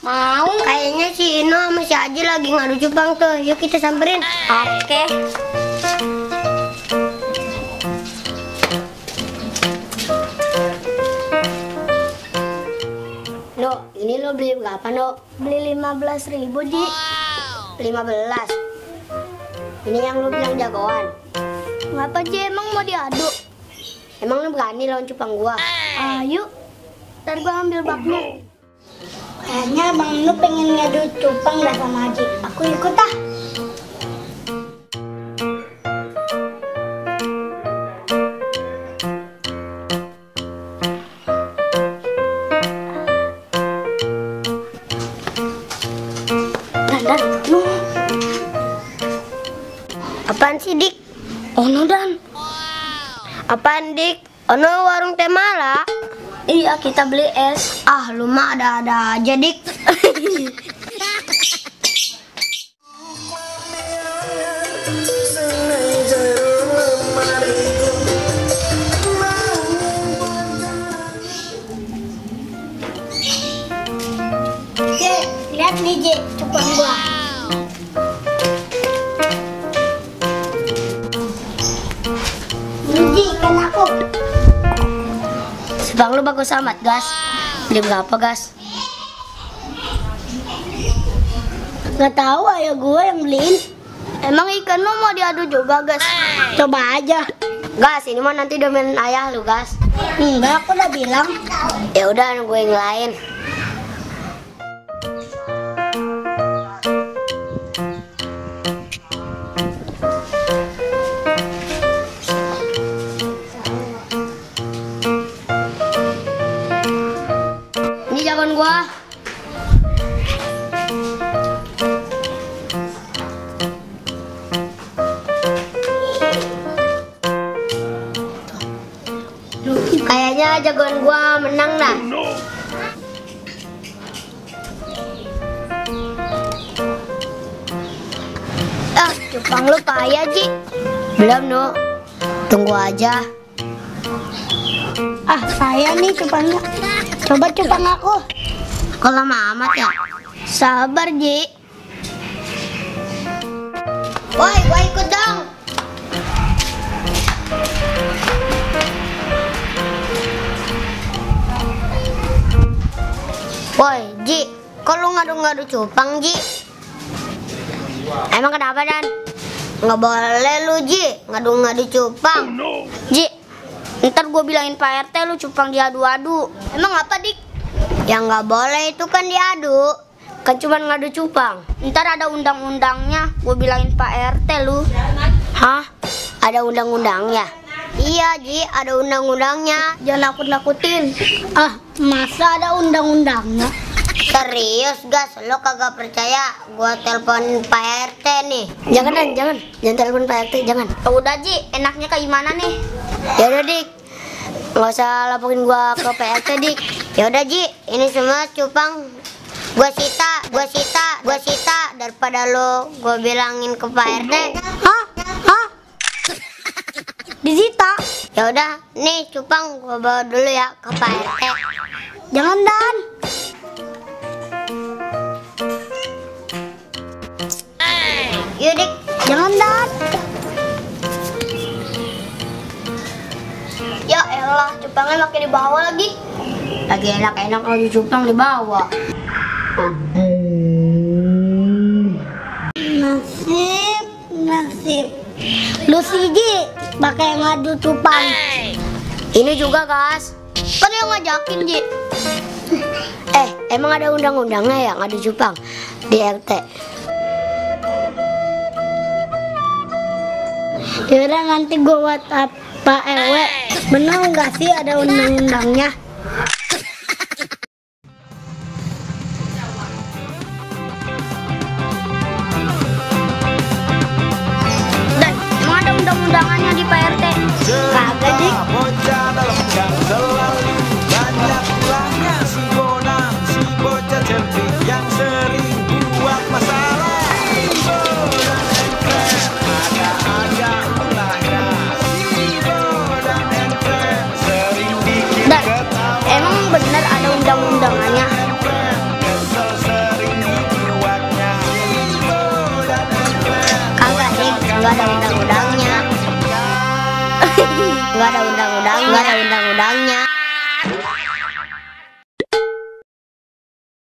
Mau? Kayaknya si Ino sama si Aji lagi ngadu cupang tuh. Yuk kita samperin. Oke. No, ini lo beli berapa, No? Beli 15.000, Ji. 15. Ini yang lo bilang jagoan. Ngapa, Ji? Emang mau diadu? Emang lo berani lawan cupang gua? Ayo. Ntar gua ambil baknya. Kayaknya Bang Lu pengen ngadu cupang dah sama Aji. Aku ikut ah. Dan, no. Apaan sih, Dik? Ono, Dan. Apaan, Dik? Ono warung teh Mala. Iya, kita beli es. Ah, lu mah ada-ada aja, Dik. Oke, lihat nih, Ji, cupang gua. Ini, Ji, kan aku. Bang lu bagus amat, Gas. Beli berapa, Gas? Gak tahu, ayah gue yang beliin. Emang ikan lu mau diadu juga, Gas? Coba aja. Gas, ini mah nanti domain ayah lu, Gas. Enggak, aku udah bilang. Ya udah, gue yang lain. Ini jagoan gua. Kayaknya jagoan gua menang dah. Ah, cupang lu payah, Ji. Belum, No. Tunggu aja. Ah, saya nih cupangnya. Coba cupang aku. Kok lama amat ya? Sabar, Ji. Woi, gua ikut dong. Woi, Ji, kok lu ngadu-ngadu cupang, Ji? Emang kenapa, Dan? Nggak boleh lu, Ji, ngadu-ngadu cupang. Ji, ntar gue bilangin Pak RT lu cupang diadu-adu. Emang apa, Dik? Yang nggak boleh itu kan diadu. Kan cuma ngadu cupang. Ntar ada undang-undangnya, gue bilangin Pak RT lu. Hah? Ada undang-undangnya? Iya, Ji, ada undang-undangnya. Jangan nakut-nakutin. Ah, masa ada undang-undangnya? Serius, Gas, lo kagak percaya? Gua telepon Pak RT nih. Jangan, Dan, jangan. Jangan telepon Pak RT, jangan. Udah, Ji, enaknya kayak gimana nih? Ya udah, Dik. Nggak usah laporin gua ke Pak RT, Dik. Ya udah, Ji, ini semua cupang gua sita daripada lo gua bilangin ke Pak RT. Hah? Disita? Ya udah, nih cupang gua bawa dulu ya ke Pak RT. Jangan, Dan. Yuk, Dik. Jangan, Dan. Ya elah, cupangnya makin dibawa lagi. Lagi enak-enak lagi cupang dibawa. Nasib. Lu sih, Ji, pakai ngadu cupang. Ini juga, Gas. Kan yang ngajakin, Ji. Emang ada undang-undangnya ya ngadu cupang di RT? Yaudah, nanti gue WhatsApp Pak RW. Bener nggak sih ada undang-undangnya? Dan emang ada undang-undangannya di Pak RT? Kagak, Dik. Bocah dalam gang selalu banyak ulahnya si bonang, si bocah cerdik yang sering buat masalah. Si bonang engkret, ada ulahnya. Si bonang engkret sering bikin Dan ketawa. Nggak ada undang-undangnya. Nggak ada undang-undangnya.